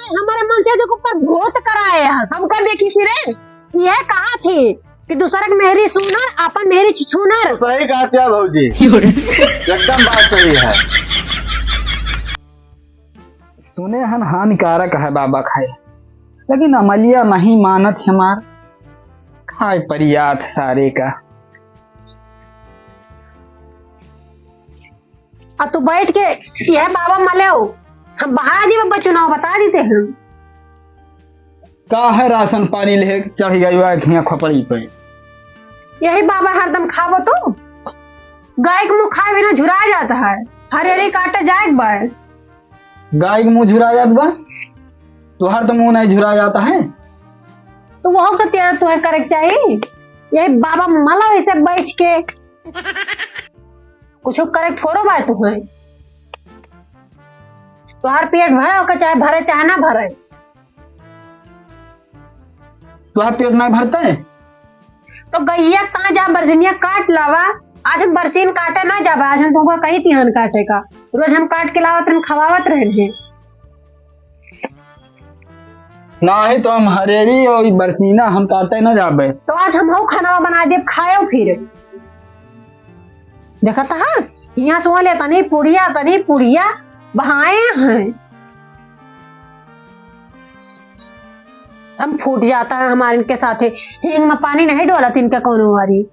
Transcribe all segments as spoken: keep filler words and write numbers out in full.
हमारे मनसेधू के ऊपर भोत कराए है। हम का देखी सी रे? यह कहा थी कि दूसरा के मेहरी सुनर, आपन मेहरी छुछुनर। तो सही कहा क्या भौजी? एकदम बात सही है। सुने हन हानिकारक है बाबा खाए, लेकिन अमलिया नहीं मानत हमार, खाए परियात सारे का। आ तू बैठ के यह बाबा मले हो, हम बहा दी बब्बा चुनाव बता देते हैं। का है राशन पानी ले चढ़ गई हुआ घिया खोपड़ी पे। यही बाबा हरदम खाबो तू। गाय के मुँह खाए बिना झुरा जाता है। हरियरी काटे जाए के बा। गाय के मुँह झुरा जात बा? तोहार तो मुँह नहीं झुरा जाता है। तो वह तो तेरा तुम्हें करे के चाहिए। यही बाबा मला ऐसे बैठ के कुछ करे थोड़ो बा तुम्हें। तोहार पेट भरे ओके चाहे भरे चाहे ना भरे। तोहार पेट ना भरते? तो गैया कहाँ जा बरसिनिया काट लावा। आज हम बरसीन काटे ना जाबे, आज हम तुमको कही तिहान काटे का। रोज हम काट के लावत रहन, खवावत रहन है। नाही तो हम हरेरी और ई बरसीना हम काटे ना जाबे। तो आज हम हऊ खाना बना देब, खायो फिर। देखत हा, यहाँ से वहाँ ले तनी पुड़िया, तनी पुड़िया बहाए हैं। हम फूट जाता है हमारे इनके साथे। हींग में पानी नहीं डोलत इनके कौनो वारी।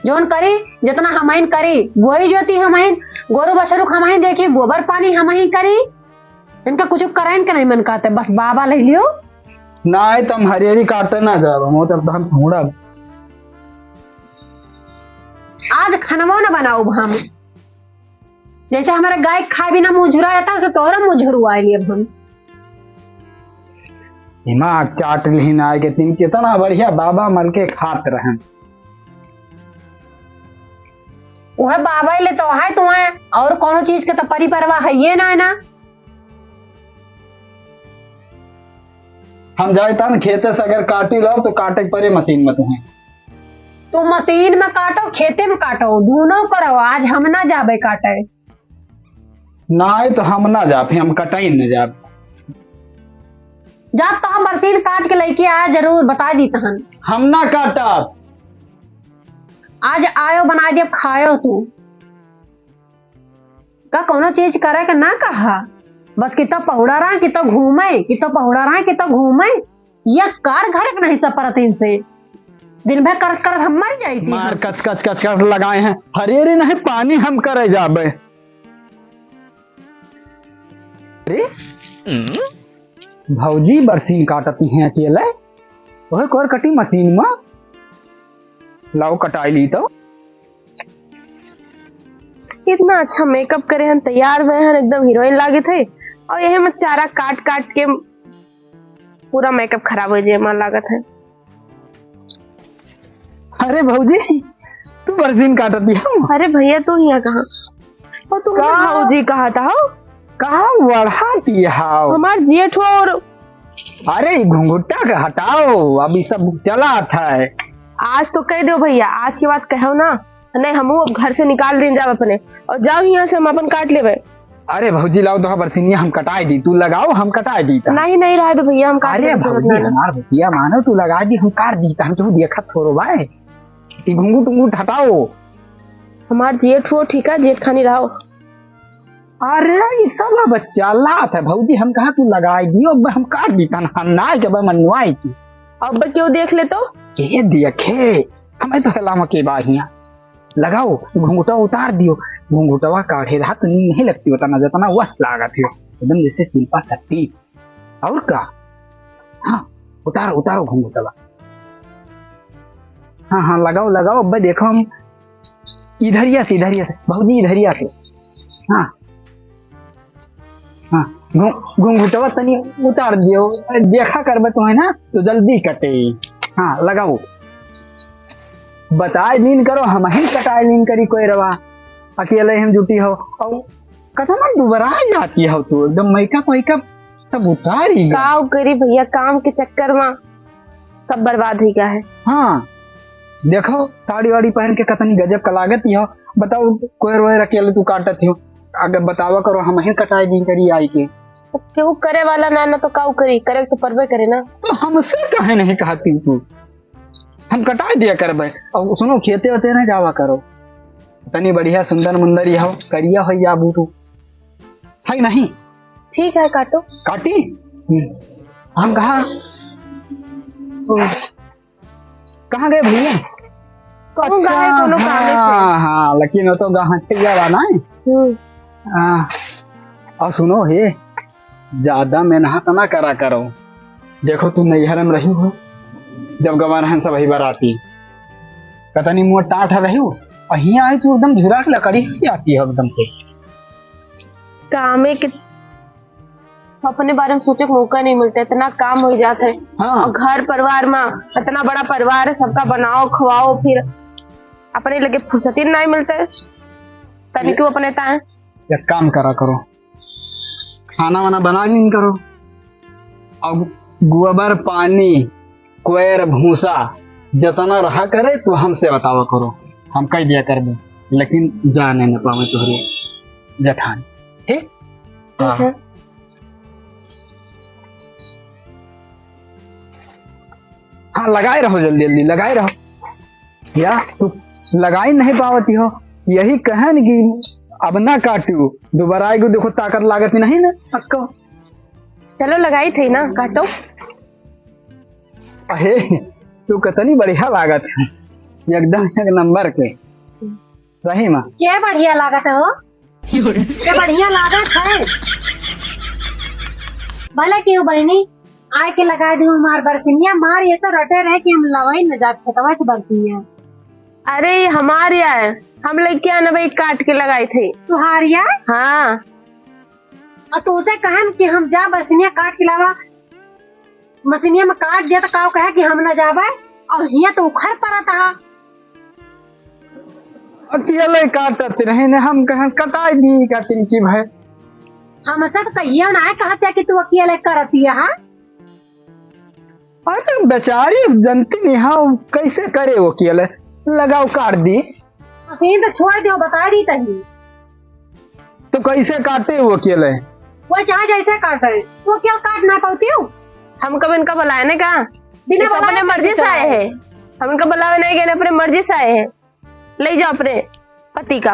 जौन करी, जितना हमइन करी, बोई जोती हमइन, गोरू बछरू हमइन देखी, गोबर पानी हमइन करी। इनका कुछ करइन के नहीं मन कहते, बस बाबा ले लियो। नाही तो हम हरियरी काटे ना जाब, हम तो हम थोड़ा। आज खानवा ना बनाउब हम। जैसे हमारे गाय खाए बिना मुँह झुरा जाता है, उसे तोहरा मुँह झुरवाए लिए अब हम। दिमाग चाट लिहिन आए के दिन, कितना बढ़िया बाबा मल के खात रहन। वह बाबा ही ले तो है तुम्हें, और कौनो चीज के तो परी परवाह है ये ना, है ना। हम जाए तन खेते से अगर काटी लाओ तो काटे के परे मशीन में तुम्हें। तो मशीन में काटो, खेते में काटो, दोनों करो। आज हम ना जाबे काटे। नाही तो हम ना जाब, हम कटाई न जाब। जाब तो हम बरसीन काट के लेके आया जरूर, बता दी तहन। हम ना काटब। आज आयो बना देब, खायो तू। का कौनो चीज करे के ना कहा, बस कि तो पहुड़ा रहा, कि तो घूमे, कि तो पहुड़ा रहा, कि तो घूमे। ये कार घर के नहीं सपरत इनसे, दिन भर करत करत हम मर जाई थी। मार कच कच कच कच लगाए हैं। अरे रे नहीं, पानी हम करे जाबे। अरे, भौजी बरसीन काटती हैं अकेले, वही कोर कटी मशीन में। लाओ कटाई ली तो। इतना अच्छा मेकअप करे हन, तैयार भए हन, एकदम हीरोइन लागे थे, और यही में चारा काट काट के पूरा मेकअप खराब हो जाए, मन लागत है। अरे भौजी, तू बरसीन काटती हो? अरे भैया, तू यहाँ कहाँ? और तू हमार का? भौजी कहा था हो? कहाँ बढ़ाती हो? हमार जेठ हो और अरे, ई घुंघुटा के हटाओ, अब ई सब चला था। आज तो कह दो भैया, आज के बाद कहो ना, नहीं हमहू अब घर से निकाल दिन जाब अपने, और जाओ यहाँ से हम अपन काट लेबे। अरे भौजी, लाओ तो बरसिनिया हम कटाई दी, तू लगाओ, हम कटाई दी ता। नहीं, नहीं, रह दो भैया, हम काट अरे लेबे, जरूरत भौजी, नहीं। हमार बतिया मानो, तू लगा दी, हम काट दी ता, हम तो देखत थोड़ो बाय। ई घुंघुट उंघुट हटाओ। हमार जेठ हो, ठीक है, जेठ खानी रहो। अरे, ई सब बच्चा लात है भौजी, हम कहा तू लगाई दियो, अब हम काट दी ता, हम ना के बा मनवाई की। अब क्यों देख ले तो? के देखे, हमें तो हलामा के बाहिया। लगाओ, घुंघुटा उतार दियो। घुंघुटवा काढ़े रहा तो नीक नहीं लगती होता ना, जितना वह लागत है, एकदम जैसे शिल्पा शेट्टी। और का? हाँ, उतारो, उतारो घुंघुटवा। हाँ, हाँ, लगाओ, लगाओ। अब देखो हम इधरिया से, इधरिया से, भौजी इधरिया से। हाँ, हाँ, घुं-, घुंघुटवा तनी उतार दियो, देखा करबे तो है ना, तो जल्दी कटे। हाँ, लगाओ। बताए लीन करो, हम ही कटाए लीन करी कोई रवा, अकेले हम जुटी हो। और कतना दुबरा जाती हो तू, एकदम मेकअप वेकअप सब उतारी गया। का करी भैया, काम के चक्कर में सब बर्बाद हो गया है। हाँ, देखो साड़ी वाड़ी पहन के कतनी गजब का लागत हो। बताओ, कोयर वोयर अकेले तू काटत हो, अगर बतावा करो, हम ही कटाए दी करी आई के। अब केहू करे वाला ना, ना तो काऊ करी, करे तो परबे करे ना। तो हमसे काहे नहीं कहती तू? हम कटाई दिया करबे। अब सुनो, खेते वेते ना जावा करो, तनी बढ़िया सुंदर मुंदर ही हो, करिया हो जाबू तू, है नहीं? ठीक है, काटो। काटी? हम्म। हम कहा, कहाँ गए भैया? कहूँ अच्छा, गए कोनो कामे से। हाँ, हाँ, लेकिन वो तो गाहठिया बा ना। हम्म। हाँ, और सुनो हे, ज्यादा मेहनत ना करा करो। देखो, तू नैहर में रही हो, जब गवा रहन सब ही बराती, कतनी मोट टाट रही हो, और हियाँ आई तू एकदम झुरा के लकड़ी ही आती हो एकदम से। कामे के अपने बारे में सोचे के मौका नहीं मिलता, इतना काम हो जात है। हाँ। और घर परिवार में इतना बड़ा परिवार है, सबका बनाओ, खवाओ, फिर अपने लगे फुर्सत ही नहीं मिलता है। तनी ये क्यों अपने ताए? एक काम करा करो, खाना वाना बना लीन करो, और गोबर पानी, कोयर भूसा जितना रहा करे तो हमसे बतावा करो, हम कह दिया करबे, लेकिन जाने न पावे तोहरे जेठान। ठीक? ठीक है। हाँ। हाँ, लगाए रहो, जल्दी जल्दी लगाए रहो। या तू लगाई नहीं पावती हो, यही कहन कि अब ना काटू, दोबारा आएगो, देखो ताकत लागत नहीं ना अक्को। चलो लगाई थी ना, काटो। अहे, तू कतनी बढ़िया लागत है, एकदम एक नंबर के। सही में। के बढ़िया लागत है हो? के बढ़िया लागत है? भले क्यों बहनी, आए के लगा दी हमार बरसिनिया, मार ये तो रटे रहे कि हम लवाई न जात खेतवा से बरसिनिया। अरे, ये हमार या है, हम लेके आना भाई, काट के लगाई थी। तुहार या? हाँ। और तुमसे कहन कि हम जा बरसिनिया काट के लावा, मशीनिया में काट दिया तो काव कहे कि हम ना जाबे, और हिया तो उखर परत हा। अकेले काटत रहे ने, हम कहन कटाई दी का तिनकी भाई। हमसे तो कहियो ना है कहत है कि तू अकेले करत है, हाँ? अरे बेचारी जनती नहीं, हाँ, कैसे करे वो अकेले, लगाओ काट दी। मशीन तो छोड़ दो, बता दी तही। तो कैसे काटे वो अकेले? वो जहाँ जैसे काटे, वो क्या काट ना पाती हूँ? हम कब इनका बुलाए ने का? बिना ये तो बुलाए अपने मर्जी से आए हैं। हम इनका बुलावे नहीं गए, अपने मर्जी से आए हैं। ले जाओ अपने पति का।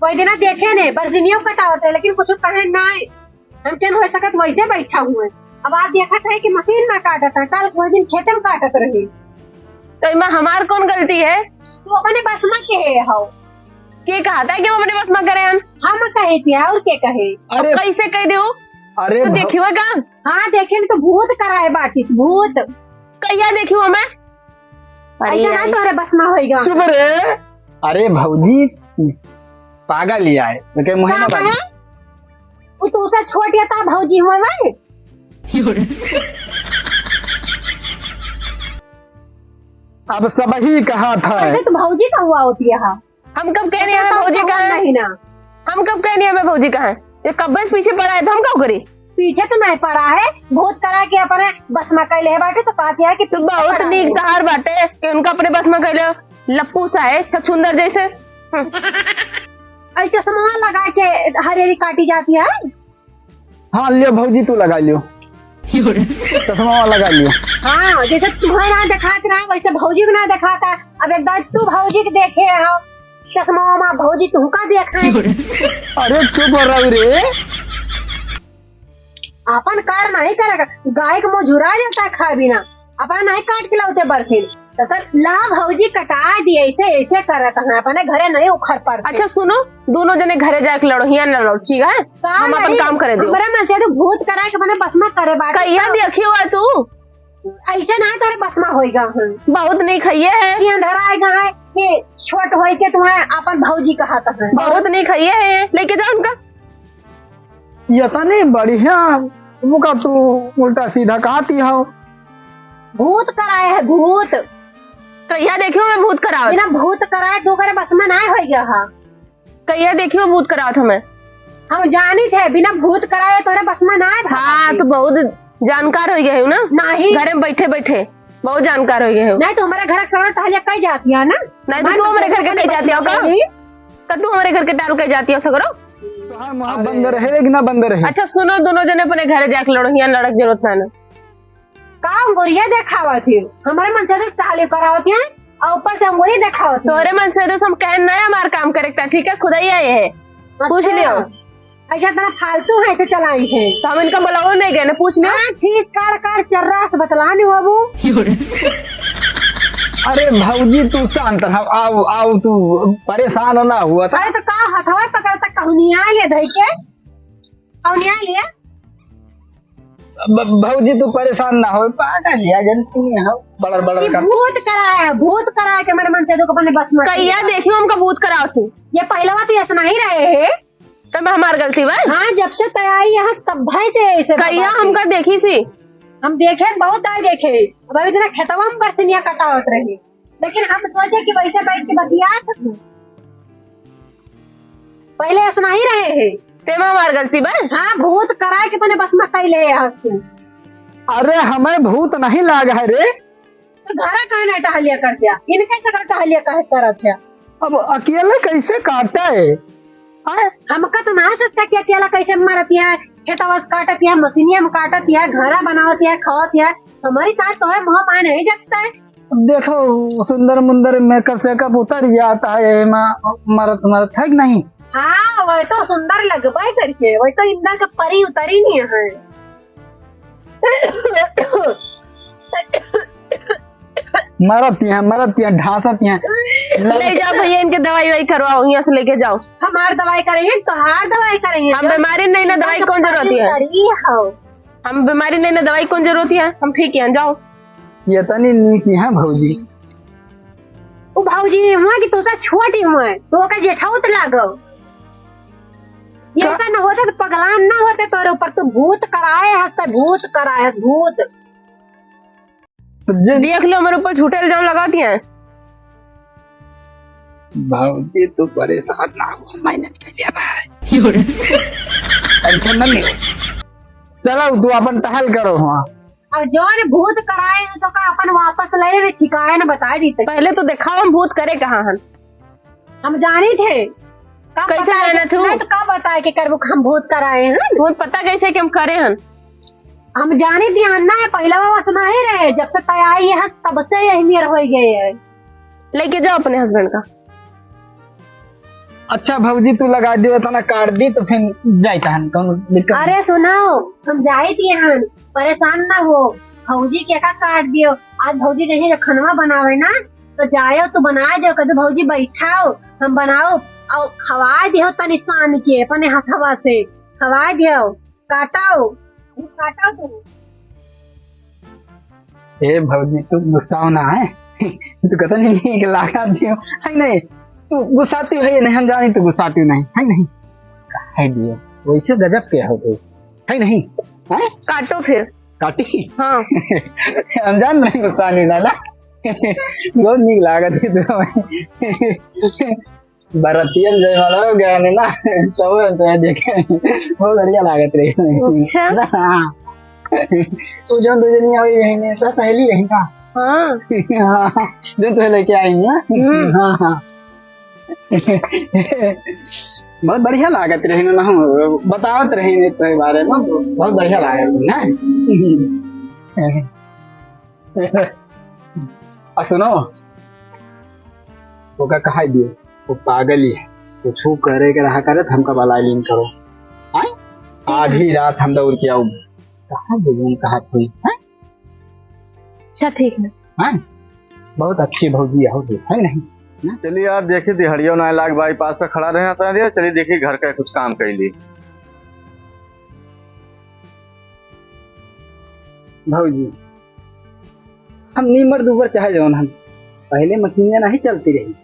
कोई दिन देखे ने, बरसिनियो कटावत है, लेकिन कुछ कहे ना है। हम केन हो सकत वैसे बैठा हुए। अब आज देखत है कि मशीन ना काटत है, कल कोई दिन खेते में काटत रहे। तो इमा हमार कौन गलती है? तू अपने बस में के है हो? के कहा था कि हम अपने बस में करे हम? हम कहे थे, और के कहे? अरे अब कैसे कह दो? अरे तो भौ- देखियो का? हाँ, देखे में तो भूत कराए बाटिस, भूत। कहिया देखियो हमें? अरे ऐसा ना यार। तोहरे बस में होइगा। चुप रे। अरे भौजी, पागल ही आए, तो के मुहे का ना बात। कहे? वो तो उसे छोट या था भौजी हुआ भाई। अब सब ही कहा था। वैसे तो भौजी का हुआ होती है, हाँ। हम कब कह रहे हैं हमें भौजी कहा है? नहीं ना। हम कब कह रहे हैं हमें भौजी कहा है? ये कब्बे से पीछे पड़ा है तो हम कब करी? पीछे तो नहीं पड़ा है, भूत करा के अपने बस में कैले है बाटे तो कहती है कि तो बहुत नीक तहार बाटे कि उनका अपने बस में कैले, लप्पू सा है, छछुंदर जैसे। हम्म। ऐसे चश्मा लगा के हरियरी काटी जाती है। हाँ, लियो भौजी, तू लगा लियो। चश्मा लगा लियो। हाँ, जैसे तुम्हें ना दिखात रहा, वैसे भौजी को ना दिखाता। अब एक बार तू भौजी के देखे हो, चश्मा में भौजी तुमका देखाए। अरे चुप रहो रे। अपन कार नहीं करेगा, गाय के मुँह झुरा जाता है खाए बिना। अपन नहीं काट के लाते बरसिन। तो कर ला भौजी कटा दिए, ऐसे, ऐसे करत हैं, अपने घरे नहीं उखर पर। अच्छा सुनो, दोनों जने घरे जाके लड़ो, हियाँ न लड़ो, ठीक है? का हम अपन लड़ी? काम करे दो। हमरा मन से तो भूत करा के अपने बस में करे बाटे। कहिया देखियो है तू? ऐसे ना तारे बस में होइगा हम। बहुत नहीं खाइए है। ये अंधरा आएगा है कि छोट होई के तुम्हें अपन भौजी कहत है। बहुत नहीं खाइए है, लेके जाओ उनका। ये तनी बढ़िया, मुका तू उल्टा सीधा कहती हो। भूत कराए है, भूत। कहिया देखियो मैं भूत करावत? बिना भूत कराए तो करे बस में ना होइगा हा। कहिया देखियो भूत करावत हमें? हम जानी थे, बिना भूत कराए तोरे बस में ना है। हाँ, तो बहुत जानकार हो गए हो ना? नहीं। घरे में बैठे बैठे बहुत जानकार हो गए हो। नहीं तो हमारे घर के सगरो टहलिया कई जाती है ना। नहीं तो तू हमारे घर के कई जाती हो का? नहीं। का तू हमारे घर के टहल कई जाती हो सगरो? हाँ, वहाँ अरे। बंद रहे कि ना बंद रहे? अच्छा सुनो, दोनों जने अपने घरे जाके लड़ो, यहाँ लड़क जरूरत ना ना। का अंगुरिया देखावत है? हमारे मन से तो टहली करावत है और ऊपर से अंगुरी देखावत है। तोरे मन से तो हम कहे ना हमार काम करे का, ठीक है, खुदा ही आए है। पूछ अच्छा। लियो। ऐसा इतना फालतू है, ऐसे चलाई है। तो हम इनका बुलाओ नहीं गए ना, पूछ लियो। हाँ, खीस काट काट चर्रा से बतलाने बाबू। अरे भौजी तू शांत रह, आओ, आओ तू परेशान ना हुआ था। अरे तो का हथवा पकड़ तक कहूनिया ये धई के? कहूनिया लिया? ब-, भौजी तू परेशान ना हो, पागल या जनती नहीं हो, बड़र बड़र ये कर। भूत कराए, भूत कराए के मेरे मन से दुख अपने बस में कहिया किया। देखियो हमका भूत कराओ तू। ये पहलवा तो ऐसा नहीं रहे है। तब हमार गलती बा? हाँ, जब से तैयारी यहाँ तब भाई से ऐसे कहिया बताते। हमका देखी थी? हम देखे, बहुत दाई देखे। अब अभी इतना खेतवा में बरसनिया कटावत रहे, लेकिन हम सोचे कि वैसे बैठ के बतियात हूँ। पहले ऐसा नहीं रहे है। तेमा हमार गलती बा? हाँ, भूत कराए के तने बस में कैले है हंस तू। अरे हमें भूत नहीं लाग है रे। तो घरा काहे ना टहलिया करतिया? इनके से घर टहलिया काहे करत है? अब अकेले कैसे काटे? आए? हमका तो ना सोचता कि अकेला कैसे मरतिया, खेतवा से काटतिया, मशीनिया में काटतिया, घरा बनावतिया, खावतिया। हमारी साथ तो है, मोह माय नहीं जगता है। अब देखो, सुंदर मुंदर मेकअप सेकअप उतर जाता है, एमा मरत मरत है कि नहीं? हाँ, वह तो सुंदर लगबे करके, वह तो इंदा के परी उतरी नहीं है। मरत यहाँ, मरत यहाँ, ढांसत यहाँ। ले जाओ भैया, इनके दवाई वाई करवाओ, यहाँ से लेके जाओ। हमार दवाई करेंगे, तोहार दवाई करेंगे। हम बीमारी नहीं ना, दवाई कौन जरूरत है? करी हो। हम बीमारी नहीं ना, दवाई कौन जरूरत है? हम ठीक है, जाओ। ये तनी नीक है भौजी। ओ भौजी, हुआ कि तोसा छोटी हुआ, तो ओका जेठाउत लागो। ये का? ऐसा न होते तो पगलान ना होते तोरे ऊपर, तू भूत कराए हंसते, भूत कराए हंस, भूत। जे देख लो, मेरे ऊपर झूठे इल्जाम लगाती हैं। भौजी, तू परेशान ना हो, मैनेज कर लिया भाई। टेंशन ना लियो। चलो, तू अपन टहल करो वहाँ। और जौन भूत कराए हैं, तो का अपन वापस ले ले, ठिकाए न बताए दीते। पहले तो दिखाओ, हम भूत करे कहाँ हन? हम जानी थे। कब कैसे बताए जाना के, तू? नहीं तो कब बताए के करबू कि हम भूत कराए हैं? तुम्हें पता कैसे कि हम करे हन? हम जानी थी, अन्ना है, पहला वो सुना ही रहे, जब से तैयारी है, तब से यही नियर हो गए है। लेके जाओ अपने हस्बैंड का। अच्छा भौजी, तू लगा दियो, इतना काट दी तो फिर जाए तहन, कौन दिक्कत? अरे सुनाओ, हम जाए थी हन, परेशान ना हो। भौजी के का काट दियो, आज भौजी जैसे जो खनवा बनावे ना, तो जायो तू बनाए दियो, कह दो भौजी बैठाओ, हम बनाओ और खवाए दियो तनी सान के अपने हथवा से खवाए दियो, काटाओ, अभी काटाओ तू। ए भौजी, तू गुस्साओ ना है, तू कहता नहीं नीक लागा दियो, है नहीं? तू गुस्साती है नहीं, हम जानी तू गुस्साती नहीं, है नहीं? है दियो, वैसे गजब के हो तू, है नहीं? हैं? काटो फिर। काटी? हाँ। हम जान नहीं गुस्सा नहीं डाला। बहुत नीक लागत है तू। बरतियन जयमाला हो गया है ना, तो हम तो देखे, बहुत बढ़िया लागत रही। अच्छा। ना, हाँ। तू जो दो जनी आई रही ने, तो सहेली रही ना। हाँ। हाँ, जो तो लेके आई ना। हम्म। हाँ, हाँ। बहुत बढ़िया लागत रही ना, हम बतावत रही ने तो बारे में, बहुत बढ़िया लागत रही ना। आ सुनो, ओका कहा दियो, वो पागल ही है, कुछ करे के रहा करे तो हमका बला लीन करो। आए? ठीक है। आधी रात हम दौड़ के आऊ, कहाँ बुझुन कहाँ थी, हैं? अच्छा, ठीक है। हैं? बहुत अच्छी भौजी है, है नहीं? ना? चलिए यार, देखिए दिहड़ियों ना लाग बाईपास पे खड़ा रहना था, चलिए देखिए घर का कुछ काम कर ली। भौजी, हम नीमर दूबर चाहे जौन हम, पहले मशीनिया नहीं चलती रही,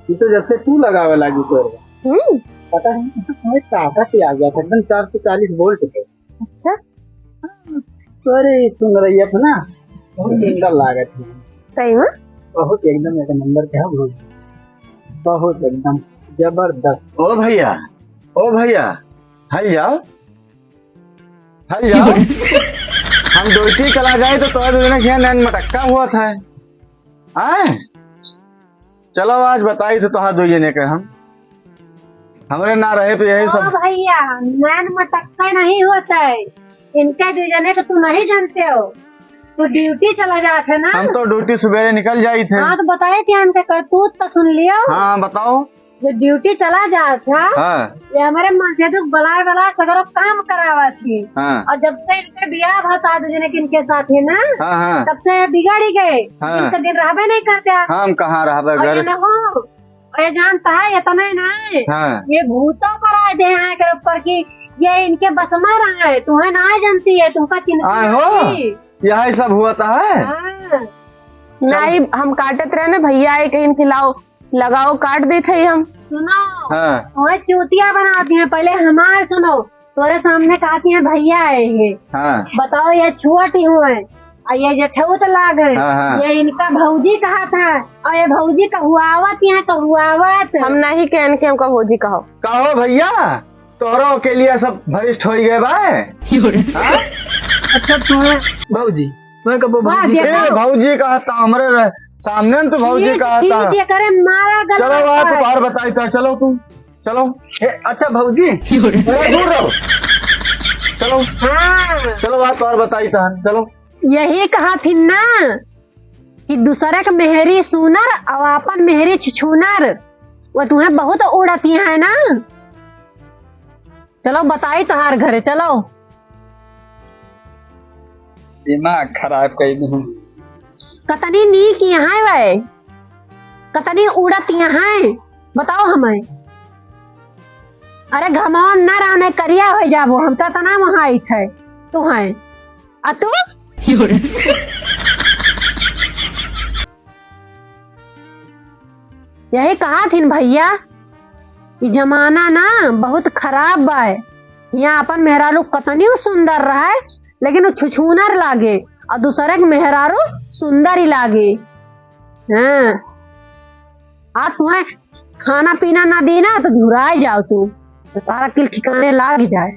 ये तो जब से तू लगावे लागी तोर। हम्म। पता नहीं, ये तो तुम्हें ताकत ही आ गया था, एकदम चार सौ चालीस वोल्ट पे। अच्छा। अरे सुन रही है ना, बहुत हम्म। सुंदर लागत है। सही में? बहुत एकदम एक नंबर के है भौजी, बहुत एकदम जबरदस्त। ओ भैया, ओ भैया, हल जाओ। हल जाओ। हम ड्यूटी चला जाए तो तोहरा दो जने के यहाँ नैन मटक्का हुआ था। आए? चलो आज बताई तो तोहरा दो जने के हम। हमरे ना रहे पे यही ओ सब। भैया, नैन मटक्का नहीं होता है, इनका दू जने के तू नहीं जानते हो। तू ड्यूटी चला जात है ना। हम तो ड्यूटी सुबेरे निकल जाइत है। हाँ, तो बताए थे इनके करतूत तो सुन लियो। हाँ, बताओ। जो ड्यूटी चला जात है, हाँ। ये हमरे मस्जिद के बलाए बलाए सगरो काम करावत ही। हाँ। और जब से इनके बियाह भा था दू जने के इनके साथ है ना, हाँ, हाँ। तब से बिगड़ ही गए। हाँ। दिन का दिन रहबे नहीं करते। हम कहाँ रहबे और घर? ये ना हो, और ये जानता है, इतना ही नहीं। हाँ। ये भूतों पर आए दे यहाँ के ऊपर की ये इनके बस में रहा है, तुम्हें ना जानती है, तुमका चिन्ह आए हो? नहीं। यही सब हुआ था है? हाँ। नहीं, हम काटत रहे ना भैया, एक इनके लाओ, लगाओ, काट देत है हम। सुनो, हाँ। वह चूतिया बना दिए, पहले हमार सुनो, तोरे सामने कहती है भैया आए हैं। हाँ। बताओ, ये छुअटी हुए, और ये जेठऊ तो लाग है, हाँ, हाँ। ये इनका भौजी कहा था, और ये भौजी कहुआवत, यहाँ कहुआवत। हम नहीं कहन के हमका भौजी कहो। कहो भैया, तोहरो के लिए सब भरिष्ठ होई गए बा। हाँ? अच्छा, तुम्हें भौजी, तुम्हें कबो वाह, भौजी देखो। कहा? ए, भौजी कहा था, हमरे रह-, सामने न तो भौजी चीज, कहा था। चीज ये करे, मारा गला चलो, आप पर। बाहर बताई था, चलो तुम, चलो। ए, अच्छा भौजी। अरे, दूर रहो। चलो। हाँ। चलो, आप बाहर बताई था, चलो। यही कहा थी ना कि दूसरे के मेहरी सुनर और आपन मेहरी छुछुनर, वो तुम्हें बहुत उड़ती है ना। चलो बताई तोहार घरे, चलो। दिमाग खराब कर दी। कतनी नीक यहाँ है वे, कतनी उड़त यहाँ है, बताओ हमें। अरे घमौन न रहने करिया हो जाबो, हम तो इतना वहाँ आइत है, तू है। आ तू? यही कहा थिन भैया, ई जमाना ना बहुत खराब बा। यहाँ अपन मेहरारू कतनी सुंदर रहे, लेकिन वो छुछुनर लागे, और दूसरे के मेहरारू सुंदर ही लागे। हाँ, आ तुम्हें खाना पीना ना दी ना तो झुराए जाओ तू, तो सारा किल ठिकाने लाग जाए।